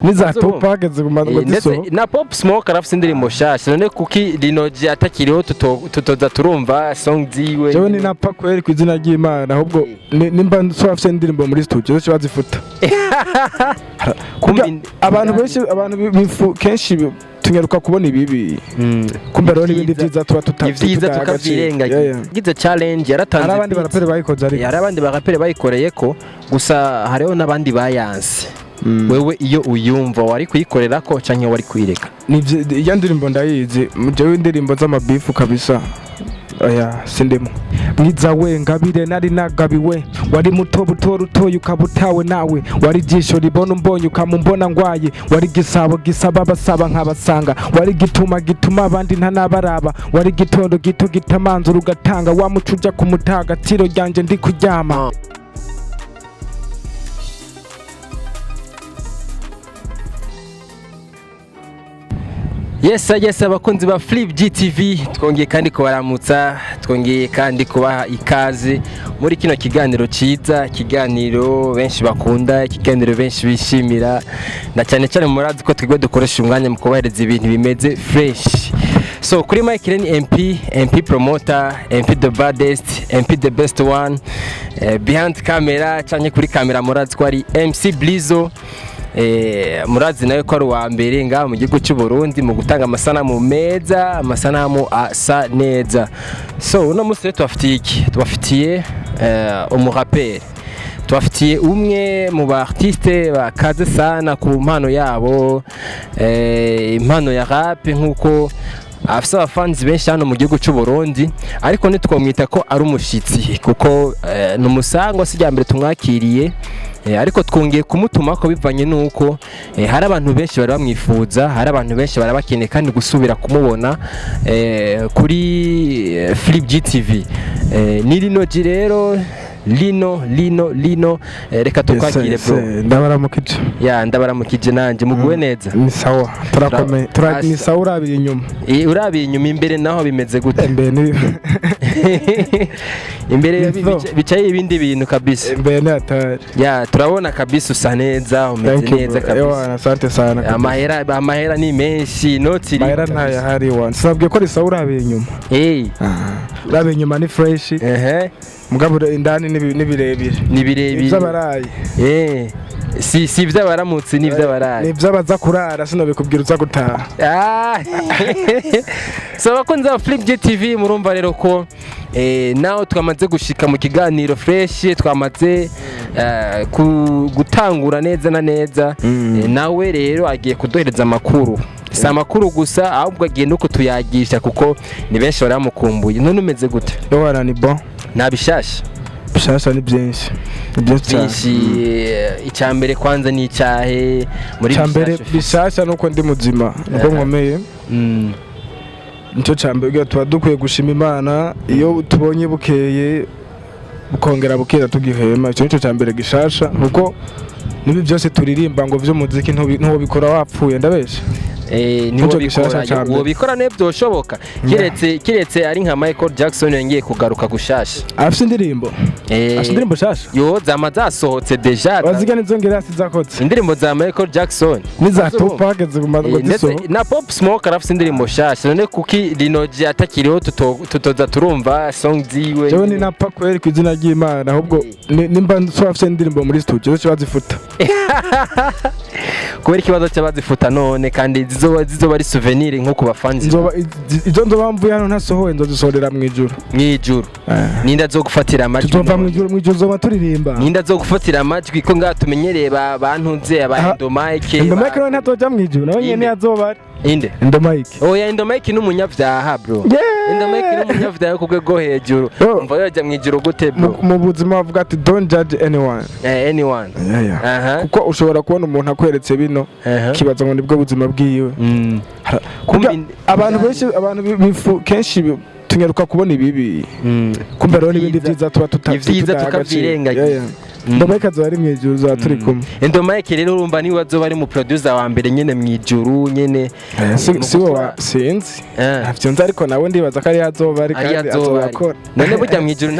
Niza Tupac ziguma ngo Ndetse zisohoka. Na Pop Smoke arafise indirimbo nshasha. None kuki Lino G atakiriho tutoza turumva song ziwe? Jewe ni napfa kweri, ku izina ry'Imana, ahubwo nimba nso afise indirimbo muri studio zo bazifuta. Kumbi Abantu benshi, abantu bifu kenshi tunyaruka kubona ibibi, kumbe rero n'ibindi vyiza tuba tuta Ivyiza tutaha agaciro. tukavyirengagiza. Gize challenge yaratanze Hari abandi beat. baraperi bayikoze, ariko Hari abandi baraperi bayikoreye ko, gusa hariho n'abandi bayanse. Wewe iyo uyumva, wari kuyikorera ko canke wari kuyireka? Iyo ndirimbo ndayizi. Jewe indirimbo z'amabifu kabisa, oya, sindimo. Mwiza we ngabire nari nagabiwe, wari muto buto rutoye ukaba utawe nawe, wari ijisho ribona umbonye ukamumbona ngwaye, wari igisabo gisaba abasaba nkabasanga, wari igituma gituma abandi ntanabaraba, wari igitondo gito gitamanzura ugatanga wa muco uja ku mutaga tiro ryanje ndi kuryama. Yes, abakunzi ba Flip GTV, twongeye kandi kubaramutsa, twongeye kandi kubaha ikaze muri kino kiganiro ciza, ikiganiro benshi bakunda, ikiganiro benshi bishimira, na cyane cyane murazi ko twebwe dukoresha umwanya mu kubahereza ibintu bimeze fresh. So kuri mic ni MP, MP promoter, MP the baddest, MP the best one. Behind camera canke kuri camera murazi ko ari MC Blizo. Murazi nawe ko ari uwa mbere ngaha mu gihugu cy'u Burundi mu gutanga amasanamu meza, amasanamu asa neza. So uno munsi rero tubafitiye iki? Tubafitiye umuraperi, tubafitiye umwe mu ba artiste bakaze sana ku mpano yabo, impano ya rap, nk'uko afise abafanzi benshi hano mu gihugu cy'u Burundi. Ariko ntitwamwita ko ari umushitsi kuko ni umusangwa, si irya mbere tumwakiriye. Ariko twongeye kumutuma ko bivanye n'uko hari abantu benshi bari bamwifuza, hari abantu benshi bari bakeneye kandi gusubira kumubona kuri Flip GTV. Ni Lino G rero, Lino Lino Lino, reka tukwakire, bro. Ndabaramukije. Ya, ndabaramukije nanje, muguwe neza? Ni sawa, turakomeye, ni sawa urabiye inyuma. Urabiye inyuma, imbere naho bimeze gute? Imbere ni Imbere Ni so. bicaye ibindi bintu kabisa. Imbere ni hatari. Ya, turabona kabisa usa neza, umeze Thank you, neza bro. kabisa. Ewana, asante sana kabisa. Amahera ni menshi, inoti iri Mahera kabisa. ntayahari wana, sinabwiye ko ari sawa urabiye inyuma. Urabiye inyuma ni fresh, mugabo indani ni birebire. Ni birebire. Iby'abarayi. Si iby'abaramutse, ni iby'abarayi. Ni iby'abaza kurara, sinabikubwira uza gutaha. Ah. So abakunzi ba Flip GTV, murumva rero ko naho twamaze gushika mu kiganiro fresh, twamaze gutangura neza na neza. Nawe rero agiye kuduhereza amakuru, si amakuru gusa, ahubwo agiye no kutuyagisha kuko ni benshi bari bamukumbuye. None umeze gute? Ewana, ni bon. Nta bishasha? Bishasha ni byinshi, ni byinshi cyane. Byinshi. Icya mbere kwanza ni icyahe muri Icya mbere bishasha ufise? bishasha nuko ndi muzima, nuko nkomeye. Nicyo cya mbere. Kugira tuba dukwiye gushima Imana iyo tubonye bukeye bukongera bukera tugihema. Icyo nicyo cya mbere gishasha, kuko nibi byose turirimba ngo vy'umuziki ntiwobikora wapfuye, ndabesha? Niwo Nico gishasha bikora ca mbere. Wobikora ne byoshoboka, kiretse ari nka Michael Jackson yongeye kugaruka gushasha. Afise indirimbo? Afise indirimbo shasha? Yo, zama zasohotse déjà. Waziga nizo ngera zakoze. Indirimbo za Michael Jackson. Niza Tupac ziguma ngo Ndetse zisohoka. na Pop Smoke arafise indirimbo nshasha. None kuki Lino G atakiriho tutoza turumva song ziwe? Jewe ni napfa kweri, ku izina ry'Imana, ahubwo nimba nso afise indirimbo muri studio zo bazifuta. Kubera ikibazo cy'abazifuta none kandi zizoba ari souvenir nko ku bafanzi? Nzoba izo nzoba mvuye hano ntasohoye, nzozisohorera mu ijuru. Mw'ijuru? Ninde azogufatira amajwi Tuzova none? mu ijuru, mu ijuru zoba turirimba. Ninde azogufatira amajwi ko ngaha tumenyereye ba bantuze aba Aha. Endomike? Endomike nawe ntatoja mu ijuru, nawe nyene Inde? azoba ari Inde? Endomike. Oya, Endomike ni umunyabyaha, bro. Endomike ni umunyabyaha wo ku rwego rwo hejuru. Yo. Umva, yajya mu ijuru gute, bro? Mu buzima bavuga ati "Don't judge anyone." Anyone. Yeah. Aha. Kuko ushobora kubona umuntu akweretse bino, kibaza ngo nibwo buzima bwiwe. Abantu benshi, abantu bifu kenshi tunyaruka kubona ibibi, kumbe rero n'ibindi Ivyiza. vyiza tuba Ivyiza tutaha agaciro. tukavyirengagiza. Yeah. Endo Mike azoba ari mw'ijuru, zoba turi kumwe. Endo Mike rero, urumva niwe azoba ari mu producer wa mbere nyene mw'ijuru nyene. Si wowe, sinzi. Ntavyo nzi, ariko nawe ndibaza ko ari azoba ari Ari kandi azoba azoba ari. akora. None burya mw'ijuru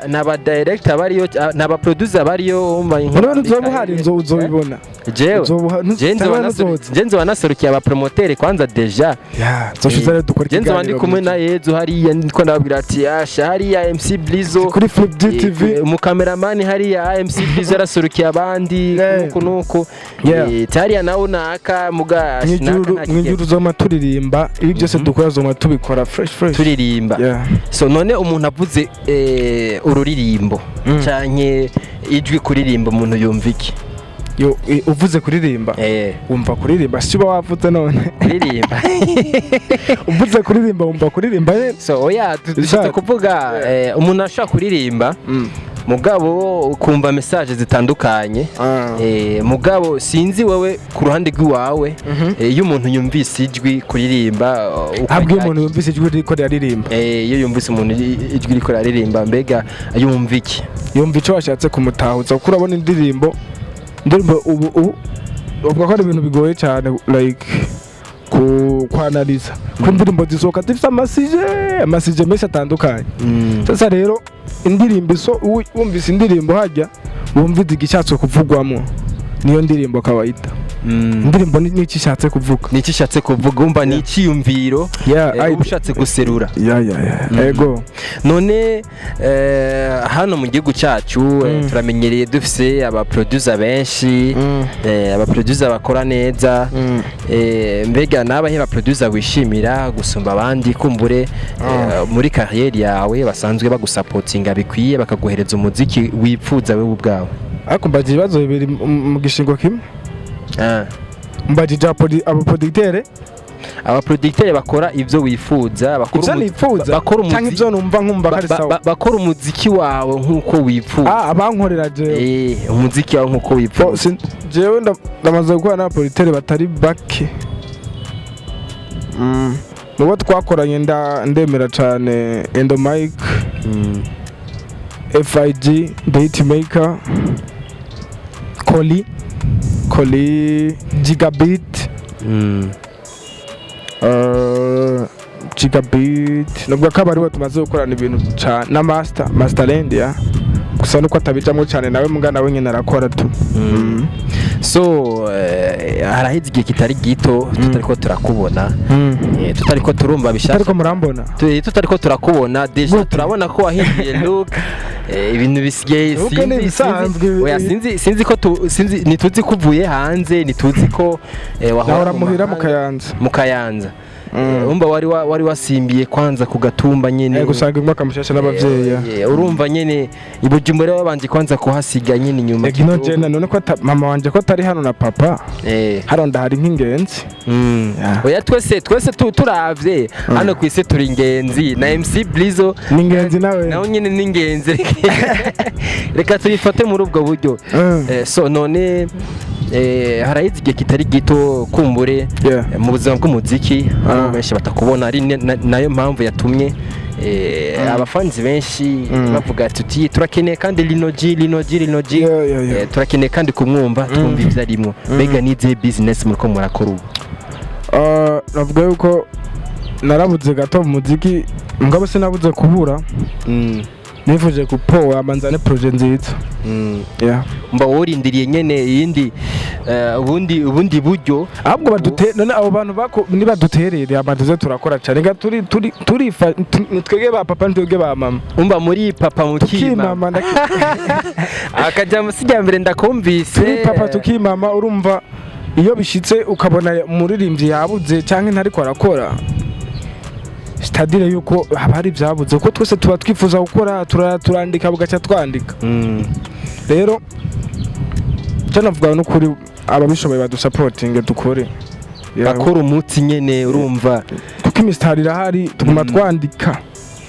ntaba director bariyo, ntaba producer bariyo, umva? None uzoba uhari, uzobibona. Jewe Uzoba je nzoba ntuzoza. Je nzoba naserukiye aba promoteur kwanza déjà. Ya, zoshiza rero dukora Je nzoba ndi ikiganiro kumwe na mw'ijuru. Yezu hariya, ndiko ndababwira ati asha hariya MC Blizo Kuri Flip GTV. Umukameramani hariya MC Blizo yaraserukiye abandi nuku nuku. Hariya nawe naka muga Mw'ijuru, naka nta mw'ijuru uzoma turirimba ibi byose dukora, uzoma tubikora fresh fresh. Turirimba. Yeah. So none umuntu avuze ururirimbo canke ijwi kuririmba, umuntu yumva iki? Yo, uvuze kuririmba, wumva kuririmba, si uba wavuze none? Kuririmba. Uvuze kuririmba, wumva kuririmba nyene. So oya, dushatse kuvuga umuntu ashobora kuririmba, mugabo ukumva message zitandukanye. Mugabo sinzi wewe ku ruhande rw'iwawe, iyo umuntu yumvise ijwi kuririmba, Ahubwo iyo umuntu yumvise ijwi ririko riraririmba, iyo yumvise umuntu ijwi ririko raririmba, mbega yumva iki? Yumva ico washatse kumutahuza, kuko urabona indirimbo ubu uvuga ko ari ibintu bigoye cyane like ku kwanaliza, ko indirimbo zisohoka zifite amasije menshi atandukanye. Sasa rero indirimbo iso wumvise indirimbo hajya wumvize igishatse kuvugwamo, niyo ndirimbo kawaida. Indirimbo ni icyo ishatse kuvuga. Ni iki ishatse kuvuga, umva ni icyiyumviro uba ushatse guserura. Ya. Ego. None hano mu gihugu cyacu turamenyereye dufise aba producer benshi, aba producer bakora neza. Mbega nabahe ba producer wishimira gusumba abandi, kumbure muri carrière yawe basanzwe bagusapotinga bikwiye, bakaguhereza umuziki wipfuza wewe ubwawe? Ariko mbagira ibibazo bibiri mu gishingo kimwe. Mbajije abaproducteur. Abaproducteur bakora ivyo wifuza, bakora Ivyo nifuza bakora canke ivyo numva nkumva ko ari sawa? Bakora umuziki wawe nk'uko wifuza. Ah, abankorera jewe. Umuziki wawe nk'uko Bo, wifuza. Jewe ndamaze gukorana n'abaproducteur batari bake. Mubo twakoranye ndemera cane Endo Mike, FIG The Hitmaker, Koli Koli, Gigabit. Gigabit nubwo ko abari bo tumaze gukorana ibintu cane, na Masterland ya gusa nuko atabijamwo cane nawe, muga nawe nyene arakora tu. So haraheze igihe kitari gito tutariko turakubona, tutariko turumva bishasha. Ariko murambona. Tutariko turakubona déjà. Gute? Turabona ko wahinduye look, ibintu bisigaye Look ni ibisanzwe. Oya, sinzi ko sinzi, ntituzi ko uvuye hanze, ntituzi ko wahora Nahora mu muhira mu mahanga. Kayanza. Mu Kayanza. Umva wari wasimbiye kwanza ku gatumba nyene. Gusanga umwaka mushasha n'abavyeyi ya. Urumva nyene i Bujumbura babanje kwanza kuhasiga nyene inyuma Ego, ino kidogo. jena none ko mama wanje ko atari hano na papa, hano ndahari nk'ingenzi. Yeah. Oya, twese turavye hano ku isi turi ingenzi, na MC Blizo Ni ingenzi nawe. Nawe nyene ni ingenzi, reka tuyifate muri ubwo buryo. So none haraheze igihe kitari gito, kumbure mu buzima bw'umuziki hariho benshi batakubona, ari nayo mpamvu yatumye abafanzi benshi bavuga tuti turakeneye kandi Lino G, Lino G, Lino G. Yeah. Turakeneye kandi kumwumva, twumva ibyo arimo. Mbega n'izihe business muriko murakora ubu? Navuga yuko narabuze gato mu muziki, mugabo sinabuze kubura. Nifuje kupowa manzane projet nziza. Yeah. Mba worindiriye nyene iyindi ubundi buryo. Ahubwo badute none abo bantu bako nibaduterere amaduze turakora cyane ga turi turifa twebwe ba papa, twebwe ba mama. Umva muri papa mukima. Tukimama Akajya musijya mbere ndakumvise. Turi papa tukimama. Urumva iyo bishitse ukabona umuririmbyi yabuze cyangwa ntariko arakora, c'est-à-dire yuko haba hari ibyabuze, kuko twese tuba twifuza gukora, turandika bugaca twandika. Rero icyo navuga n'ukuri, ababishoboye badusapotinge dukore. Yeah. Bakora umutsi nyene, urumva. Kuko imisitari irahari, tuguma twandika.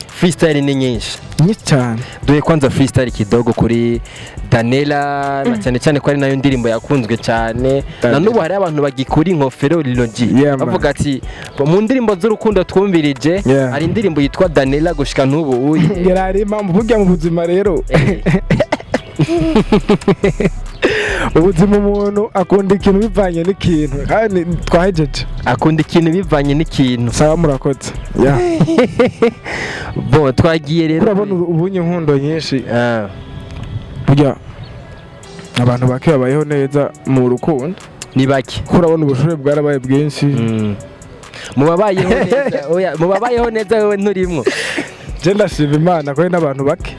Freestyle ni nyinshi. Nyinshi cyane. Duhe kwanza freestyle kidogo kuri Danela, na cyane cyane ko ari nayo ndirimbo yakunzwe cyane na Daniela. n'ubu hari abantu bagikura inkofero Lino G. Yeah, man. Bavuga ati mu ndirimbo z'urukundo twumvirije hari indirimbo yitwa Danela gushika n'ubu uyi. Yari impamvu burya mu buzima rero. Ubuzima, umuntu akunda ikintu bivanye n'ikintu, kandi twahejeje. Akunda ikintu bivanye n'ikintu. Sawa, murakoze, yeah. Bon, twagiye rero. Urabona ubunye inkundo nyinshi, Ah, burya abantu bake babayeho neza mu rukundo. Ni bake. Kuko urabona ubushuhe bwarabaye bwinshi. Mu babayeho neza, oya, mu babayeho neza wewe nturimwo. Je ndashima Imana ko hari n'abantu bake.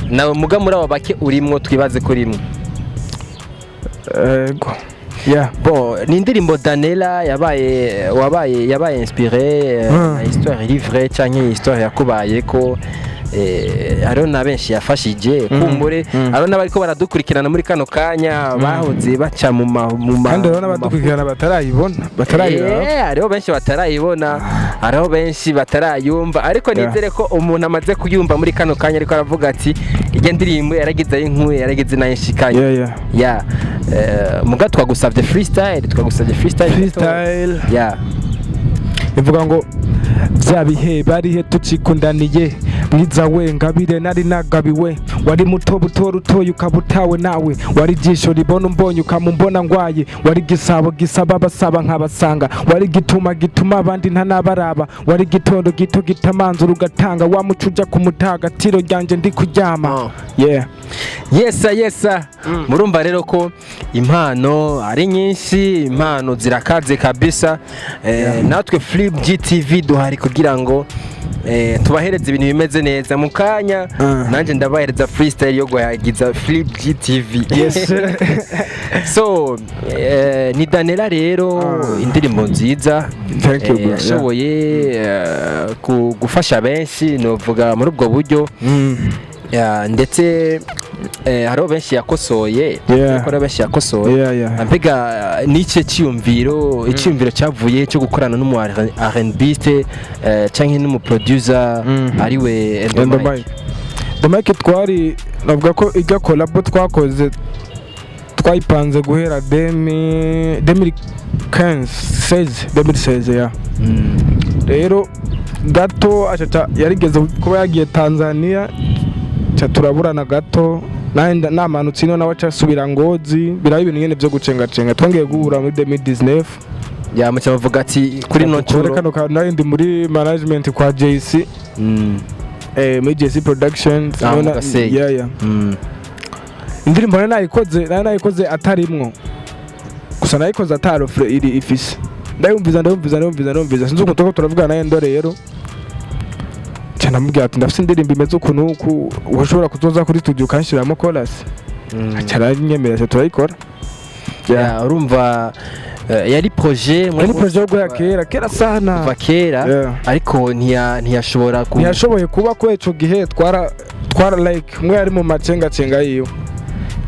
Nawe muga muri abo bake urimwo, twibaze ko urimwo. Ego, yeah. Bon, ni indirimbo Danela yabaye wabaye yabaye inspiré na histoire iri vraie canke histoire yakubayeko. Hariho na benshi yafashije kumbure, hariho n'abariko baradukurikirana muri kano kanya bahoze baca mu ma Kandi hariho mu n'abadukurikirana batarayibona, batarayiraba. Hariho benshi batarayibona, hariho benshi batarayumva, ariko nizere ko umuntu amaze kuyumva muri kano kanya ariko aravuga ati: "Ijya ndirimbo yaragize ayo inkuye, yaragize nayo nshikanye." Yeah. Ya, muga twagusabye freestyle, twagusabye freestyle. Freestyle. Ya. Ivuga ngo: "Bya bihe barihe tukikundaniye, mwiza we ngabire nari nagabiwe, wari muto buto rutoye ukaba utawe nawe, wari ijisho ribona umbonye ukamumbona ngwaye, wari gisabo gisaba basaba nkabasanga, wari gituma gituma abandi ntanabaraba, wari gitondo gito gitamanzura ugatanga wa muco uja ku mutaga tiro ryanje ndi kuryama." Oh. Yeah. Yesa, murumva rero ko impano ari nyinshi, impano zirakaze kabisa. Natwe Flip GTV duhari kugira ngo tubahereze ibintu bimeze neza mu kanya. Nanjye ndabahereza freestyle yo guhayagiza Flip GTV. Yes. So ni Danela rero, indirimbo nziza. Thank you, bro. Yashoboye gufasha benshi, novuga muri ubwo buryo. Ya, ndetse hariho benshi yakosoye. Ariko hariho benshi yakosoye. Mbega n'icyo cyiyumviro, icyiyumviro cyavuye cyo gukorana n'umu R&B canke n'umu producer ariwe Endo Endo Mike? Mike. The Mike, twari navuga ko ijya collabo twakoze twayipanze guhera 2015, 16, 2016, ya. Rero gato acaca yarigeze kuba yagiye Tanzania, ca turaburana gato. Nanjye namanutse ino, nawe acasubira Ngozi, biraba ibintu nyene vyo gucengacenga. Twongeye guhura muri 2019. Ya, muca bavuga ati kuri no Dukore ncuro. Kano kantu nari ndi muri management kwa JC, muri JC Productions. Ah, mu Gasenyi. Yeah. Indirimbo nari nayikoze atarimwo, gusa nayikoze ata refrain iri ifise. Ndayumviza, ndayumviza, ndayumviza, ndayumviza, sinzi ukuntu turiko turavugana naye ndo rero nca ndamubwira ati: "Ndafise indirimbo imeze uku n'uku, ushobora kuzoza kuri studio ukanshiramo chorus?" Aca aranyemerera, aca turayikora. Ya, urumva yari projet. Yari projet yo guhera kera kera sana. Kuva kera. Ariko ntiyashobora ku Ntiyashoboye kuba kubera ico gihe twara like umwe yari mu macengacenga yiwe,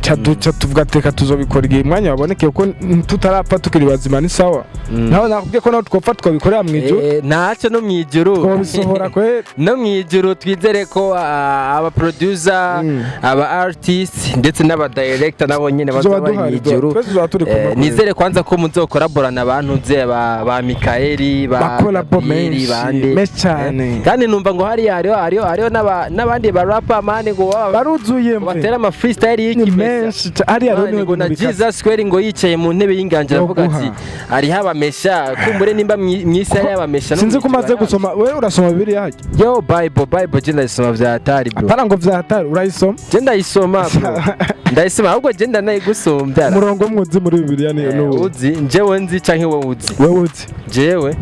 ca duca tuvuga ati: "Reka tuzobikora igihe umwanya wabonekeye, kuko tutarapfa tukiri bazima ni sawa." Naho nakubwiye ko naho twopfa twabikorera mu ijuru. Ntacyo, no mu ijuru. Twabisohora kwe. No mu ijuru twizere ko aba producer, aba artist ndetse n'aba director nabo nyene Tuzoba bazoba bari mu duhari, ijuru. twese tuzoba turi kumwe. Nizere kwanza ko muzokoraborana abantu nze ba Mikaeli, ba Bakolabo Gabriel, menshi, bande. menshi cane. Kandi numva ngo hariya hariho n'abandi ba rapper man ngo baba Baruzuye mve. batera ama freestyle Ni y'ikimesa. menshi hariya rero Mani, niho ngo na ibintu bikaze. Jesus kweri ngo yicaye mu ntebe y'inganji aravuga Yoguha. ati hariho abamesha, kumbure nimba mw'isi hariho abamesha no Sinzi ko mw'ijuru umaze hariho. gusoma, wewe urasoma Bibiliya hajya? Yo, Bible je ndayisoma vya hatari, bro. Apana ngo vyahatari, urayisoma? Je ndayisoma, bro, ndayisoma, ahubwo je ndanayigusumbya. Umurongo mwuzi muri Bibiliya ni nuwo? Uzi njyewe nzi canke wowe uzi? Wewe uzi. Jewe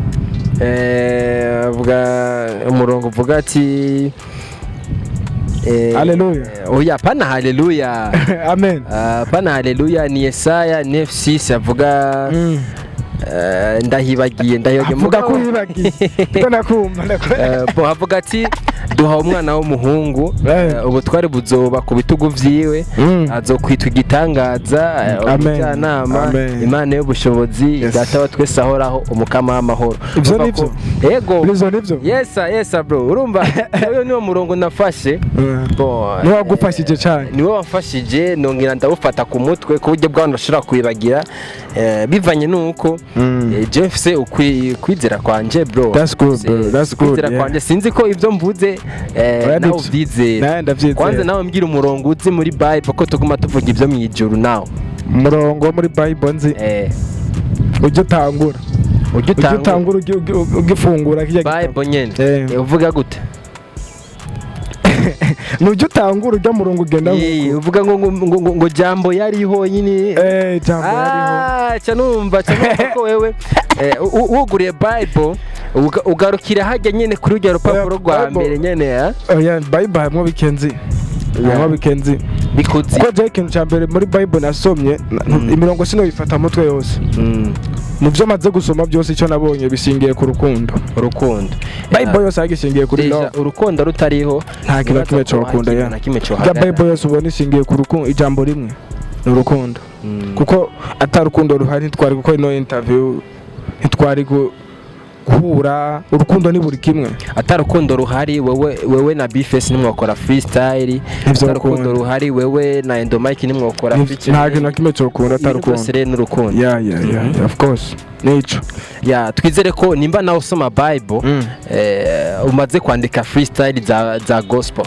avuga umurongo uvuga ati Haleluya. Oya, pana haleluya. Amen. Ah, pana haleluya, ni Yesaya 9:6 avuga. Ndahibagiye. Avuga ko wibagiye ko nakumva. Bo avuga ati: "Duha umwana w'umuhungu, ubutware buzoba ku bitugu vyiwe, azokwitwa igitangaza, Amen. umujyanama, Amen. Imana y'ubushobozi, Data wa twese ahoraho, umukama w'amahoro." Ivyo Urumva nivyo? Yego. Ivyo nivyo? Yesa, bro, urumva uyo niwo murongo nafashe. Bon, Niwe wagufashije cane. Niwe wamfashije, nongera ndawufata ku mutwe ku buryo bwaho ndashobora kwibagira, bivanye n'uko je mfise ukwizera kwanje, bro. That's good, bro. That's good, Ukwizera yeah. kwanje, sinzi ko ibyo mvuze. Oya, nawe nivyo. uvyizera. Nawe ndavyizera. Kwanza nawe mbwira umurongo uzi muri Bible, ko tuguma tuvuga ibyo mu ijuru nawe. Umurongo wo muri Bible nzi, ujya utangura, ujya ujya utangura utangura ugifungura kirya gitabo. Bible nyene. Eh. Uvuga gute? Nujya utangura ujya murongo ugenda Eh, uvuga ngo jambo yariho nyine. Eh, jambo yariho. Ah, ca numva ko wewe wuguriye Bible ugarukira hajya nyene kuri urya rupapuro Oya, rwa Bible. mbere nyene, eh? Oya, Bible harimwo bikenzi, harimwo bikenzi. Bikuzi. Kuko jewe ikintu cya mbere muri Bible nasomye, imirongo sinoyifata mutwe yose. Mu byo maze gusoma byose, icyo nabonye bishingiye ku rukundo. Urukundo. Bible yose yagishingiye kuri Déjà, love. urukundo rutariho, Nta kintu na kimwe nibaza ko cokunda. nta Ya kintu na kimwe ya cohagarara. Bible yose ubona ishingiye ku rukundo, ijambo rimwe ni urukundo. Kuko atari urukundo ruhari, ntitwari gukora ino interview, ntitwari guhura. Urukundo ni buri kimwe. Atari urukundo ruhari, wewe na Bface nimwokora freestyle. Atari urukundo Ntivyokunda. ruhari, wewe na Endo Mike nimwokora featuring. Nta kintu na kimwe cokunda atari Ibintu byose urukundo. rero n'urukundo. Yeah, of course, nico. Ya, twizere ko nimba nawe usoma Bible, umaze kwandika freestyle za gospel.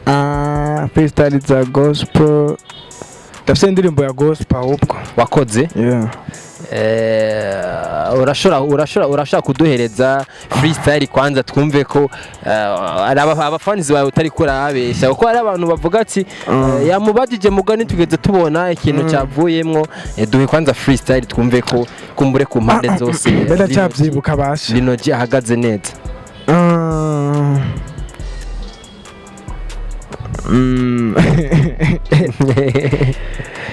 Ah, freestyle za gospel, ndafise indirimbo ya gospel ahubwo. Wakoze? Yeah. Urashobora kuduhereza freestyle kwanza, twumve ko ari abafanizi bawe utari kurabeshya, kuko hari abantu bavuga ati yamubajije mugani tugeze tubona ikintu cyavuyemwo. Duhe kwanza freestyle twumve ko kumbure ku mpande zose Mbe ndacyabyibuka basha. Lino G ahagaze neza. Ah.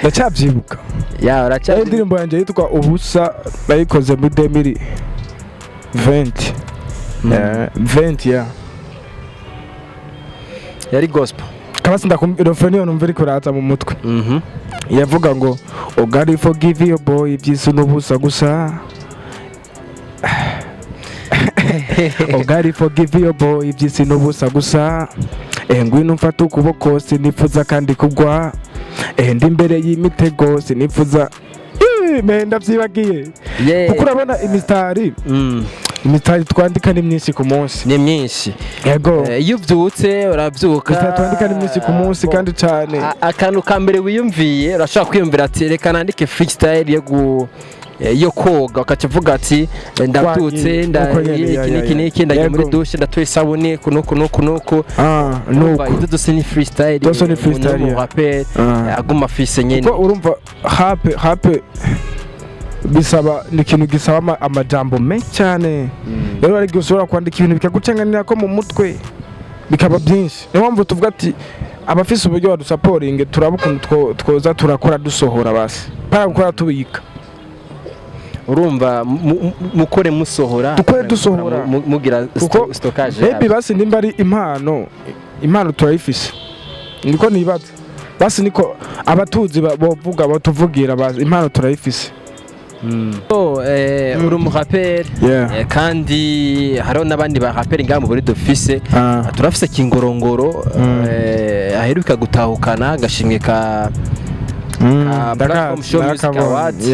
Ndacyabyibuka. Ya, Iyo uracya indirimbo yanjye yitwa Ubusa, nayikoze muri 2020. 20, ya. Yari gospel. Kabasi ndakumva niyo numva iri kuraza mu mutwe. Yavuga ngo: "Oh God, forgive your boy, iby'isi n'ubusa gusa. Oh God, forgive your boy, iby'isi n'ubusa gusa. Ngwino mfate ukuboko, sinifuza kandi kugwa. Ndi imbere y'imitego, sinifuza." Me ndavyibagiye. Kuko urabona imisitari, imisitari twandika ni myinshi ku munsi. Ni myinshi. Yego. Iyo ubyutse urabyuka. Imisitari twandika ni myinshi ku munsi, kandi cyane. Akantu ka mbere wiyumviye, urashobora kwiyumvira ati reka nandike freestyle yo koga, ukaca uvuga ati ndabyutse, Twagiye, uko nyene, iki ya, n'iki ya. n'iki, ndagiye muri Yego. douche, ndatoye isabune kunuku nuku nuku. Ah, Urumva, nuko ibyo byose ni freestyle. Byose ni freestyle, Umuntu ya. w'umuraperi aguma afise nyene. Kuko urumva rap bisaba, ni ikintu gisaba amajambo menshi cyane. Rero hari igihe ushobora kwandika ibintu bikagucanganira ko mu mutwe, bikaba byinshi. Niyo mpamvu tuvuga ati abafise uburyo badusaporinge, turaba ukuntu twoza turakora dusohora, basi para gukora tubika. Urumva mukore musohora. Dukore dusohora. Mugira Kuko stockage maybe yabyo. basi nimba ari impano, impano turayifise, niko nibaza. Basi niko abatuzi bovuga, batuvugira, basi impano turayifise. So, uri umuraperi, kandi hariho n'abandi baraperi ngaha mu Burundi dufise. Turafise Kingorongoro, aheruka gutahukana agashimwe ka Platform Show Music Awards.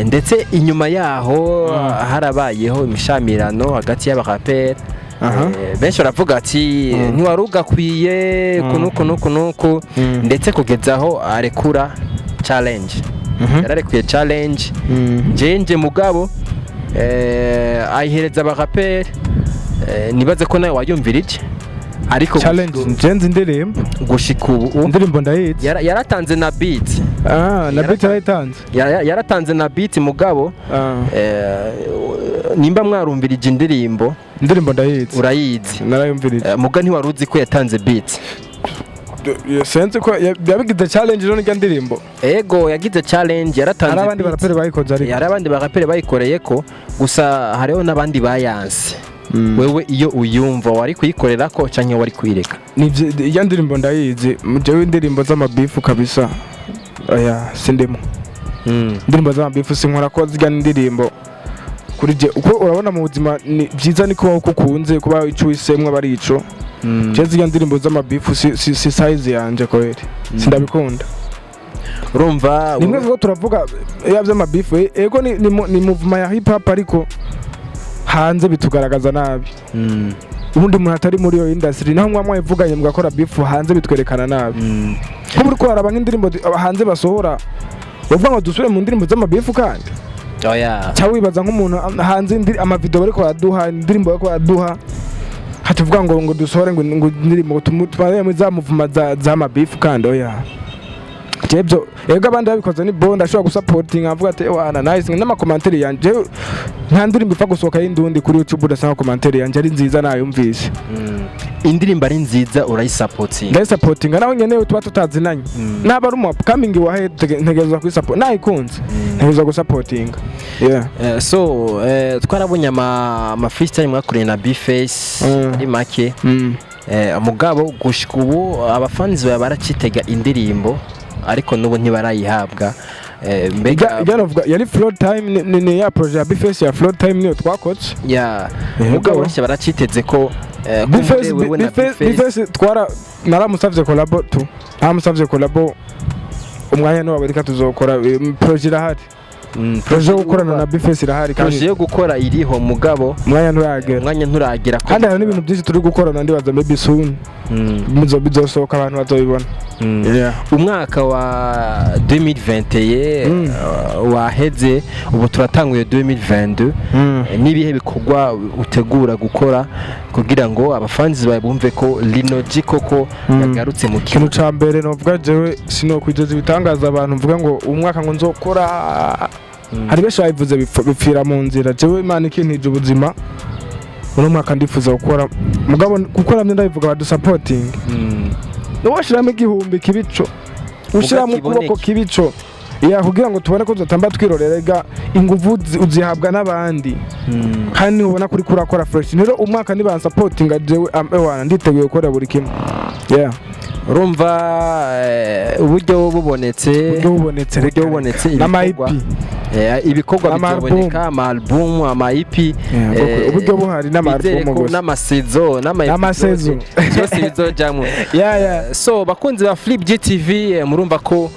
Ndetse inyuma yaho harabayeho imishamirano hagati y'abaraperi. Benshi baravuga ati ntiwari ugakwiye kunuku nuku nuku, ndetse kugeza aho arekura challenge. Yararekuye challenge njenje mugabo ayihereza abaraperi. Nibaze ko nawe wayumvira iki, ariko Challenge njenze indirimbo. Gushika ubu Indirimbo ndayizi. Yaratanze na beat. Ah, na beat yarayitanze. Yaratanze na beat mugabo, nimba mwarumvirije indirimbo. Indirimbo ndayizi. Urayizi? Narayumvirije. Muga ntiwari uzi ko yatanze beat. Sinzi ko yabigize challenge rero nirya ndirimbo. Ego, yagize challenge, yaratanze Hari abandi beat. baraperi bayikoze ariko. Hari abandi baraperi bayikoreye ko, gusa hariho n'abandi bayanse. Wewe iyo uyumva, wari kuyikorera ko canke wari kuyireka? Iyo ndirimbo ndayizi. Jewe indirimbo z'amabifu kabisa, oya, sindimo. Indirimbo z'amabifu sinkora, ko zirya indirimbo kuri je, uko urabona mu buzima ni byiza ni kubaho uko ukunze kuba, ico uhisemwo aba ari ico. Je zirya ndirimbo z'amabifu si size yanje kweri, sindabikunda. Urumva. Nimwe kuko turavuga ya by'amabifu, ego ni movement ya hip hop, ariko hanze bitugaragaza nabi. Ubundi umuntu atari muri iyo industry, naho mwa mwayivuganye mugakora beef hanze, bitwerekana nabi. Nkubu uriko waraba nk'indirimbo hanze basohora, bavuga ngo dusubire mu ndirimbo z'amabeef kandi Oya. Cyangwa wibaza nk'umuntu hanze amavideo bariko baraduha, indirimbo bariko baraduha, hatuvuga ngo dusohore ngo indirimbo ngo tumare muri za muvuma z'amabeef kandi? Oya, jebyo ego, abandi babikoze ni bon, ndashobora gusapotinga, avuga ati: "Wana, nice." N'amacommentaire yanje, jewe nta ndirimbo ipfa gusohoka y'indundi kuri YouTube udasanga commentaire yanje ari nziza, nayumvise. Indirimbo ari nziza, urayisapotinga? Ndayisapotinga, naho nyene tuba tutazinanye. Naba ari umu upcoming wahe, ntegerezwa kuyisupport, nayikunze ntegerezwa gusapotinga, yeah. So twarabonye ama freestyle mwakoreye na B-Face ari make. Mugabo gushika ubu abafanizi bawe baracitega indirimbo, ariko n'ubu ntibarayihabwa. Mbega Ijya novuga yari Flow Time, ni ya projet ya B-Face ya Flow Time, niyo twakoze. Ya. Yego. Mugabo benshi baraciteze ko B-Face kumbure wewe na B-Face B-Face. B-Face twara naramusavye collabo tu, naramusavye collabo, umwanya niwaboneka reka tuzokora. Projet irahari. Projet yo gukorana na B-Face irahari. Projet kandi yo gukora iriho, mugabo umwanya nturagera. Umwanya nturagera ko Kandi hari n'ibintu byinshi turi gukorana, ndibaza maybe soon bizosohoka, abantu bazobibona. Yeah. Umwaka wa 2021 waheze, ubu turatanguye 2022. N'ibihe bikorwa utegura gukora kugira ngo abafanzi bawe bumve ko Lino G koko yagarutse mu Ikintu kibuga? ca mbere novuga, jewe sinokwigeza ibitangaza abantu mvuga ngo umwaka ngo nzokora. Hari benshi babivuze bipfira mu nzira. Jewe Imana ikintije ubuzima, uno mwaka ndifuza gukora, mugabo gukora mye ndabivuga, badusapotinga. Niwashiramo 1000 kibico, ushiramo kiboneke. ukuboko kibico ya, kugira ngo tubone ko tutamba twirorera. Ga inguvu uzihabwa n'abandi kandi ubona kuri kurakora fresh. Rero umwaka nibansapotinga, jewe ewana, nditeguye gukora buri kimwe, yeah. Urumva uburyo bubonetse, uburyo bubonetse, uburyo bubonetse, n'ama ibikorwa EP. Ibikorwa N'ama bizoboneka, ama album, ama EP. Yeah, uburyo buhari n'ama bizere album ko gusa. N'amasezo, n'ama N'amasezo. episode, byose bizojamwo. Yeah. So bakunzi ba Flip GTV, murumva ko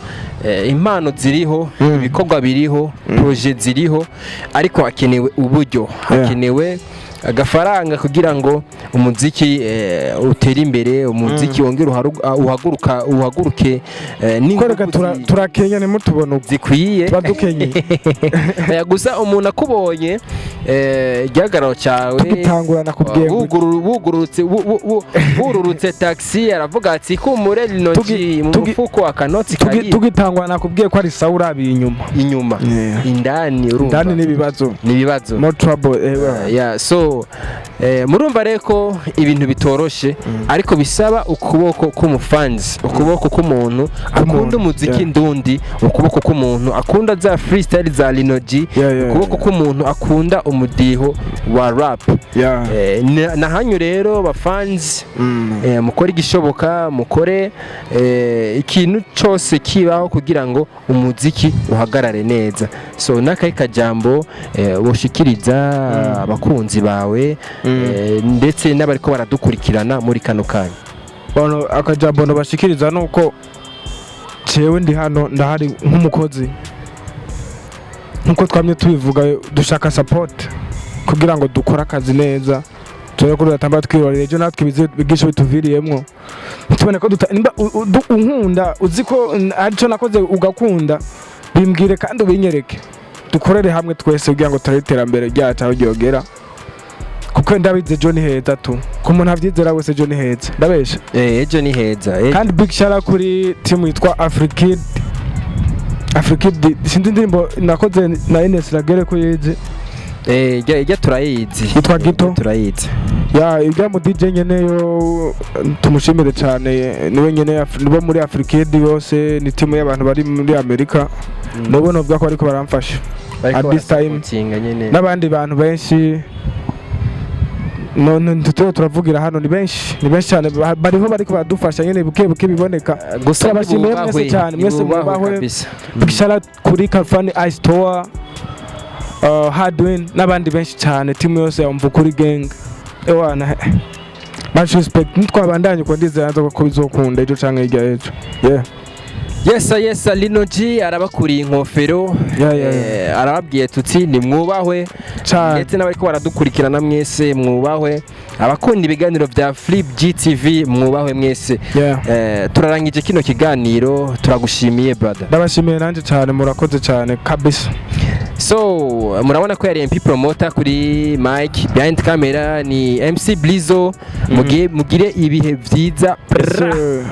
impano ziriho, ibikorwa biriho, projet ziriho, ariko hakenewe uburyo, hakenewe agafaranga kugira ngo umuziki utere imbere, umuziki wongere uhaguruke n'ingufu Kwereka turakenya, ntimutubone uko zikwiye. Tuba dukenye. Oya, gusa umuntu akubonye, igihagararo cyawe, tugitangura nakubwiye ngo wugurutse wururutse taxi, aravuga ati: "Kumure Lino G mu mufuko akanotsi kari." Tugitangura nakubwiye ko ari sawa urabiye inyuma. Inyuma. Yeah. Indani urumva Ndani n'ibibazo. Ni ibibazo. More trouble, well. Yeah, so murumva rero ko ibintu bitoroshe, ariko bisaba ukuboko k'umufanzi, ukuboko k'umuntu akunda umuziki ndundi, ukuboko k'umuntu akunda za freestyle za Lino G, ukuboko k'umuntu akunda umudiho wa rap. Nahanyu rero bafanzi, mukore igishoboka, mukore ikintu cyose kibaho kugira ngo umuziki uhagarare neza. So n'akahe kajambo woshikiriza abakunzi bawe ndetse n'abariko baradukurikirana muri kano kanya? Bono akajambo nobashikiriza nuko jewe ndi hano, ndahari nk'umukozi, nkuko twamye tubivuga, dushaka support kugira ngo dukore akazi neza, tubone ko tudatamba twirorera ejo natwe bigisha bituviriyemwo, tubone ko nimba unkunda, uzi ko arico nakoze ugakunda, bimbwire kandi ubinyereke, dukorere hamwe twese kugira ngo turabe iterambere ryacu aho ryogera, kuko ndabizi ejo ni heza tu. Ku muntu avyizera wese, ejo ni heza, ndabesha? Ejo ni heza. Kandi big shout out kuri team yitwa Afrikid. Afrikid, sinzi indirimbo nakoze na Ines Ragere ko yize. Ijya turayizi. Yitwa Gito. Ijya turayizi. Ya, ibya mu DJ nyene yo tumushimire cyane, niwe nyene nibo muri Afrikid bose, ni team y'abantu bari muri Amerika, nabo novuga ko ariko baramfasha Bariko at this time. barasapotinga nyene. N'abandi bantu benshi none tutiriwe turavugira hano, ni benshi, ni benshi cyane, bariho bariko baradufasha nyene buke buke biboneka. Gusa turabashimiye nibubahwe, mwese cyane, mwese nibubahwe mubahwe. kabisa. Big shout out kuri Kalfani Ice Store, Hardwin n'abandi benshi cyane, team yose ya Mvukuri Gang. Ewana, much respect. Nitwabandanye uko, ndizera neza ko bizokunda ejo canke hirya y'ejo, yeah. Yes, Lino G arabakuriye inkofero. Yeah. Arababwiye tuti nimwubahwe. Cane. Ndetse n'abariko baradukurikirana mwese mwubahwe, abakunda ibiganiro bya Flip GTV mwubahwe mwese. Turarangije kino kiganiro, turagushimiye, brother. Ndabashimiye nanjye cyane, murakoze cyane kabisa. So murabona ko yari MP Promoter kuri mic, behind camera ni MC Blizo. Mugire ibihe byiza. Yes, sir.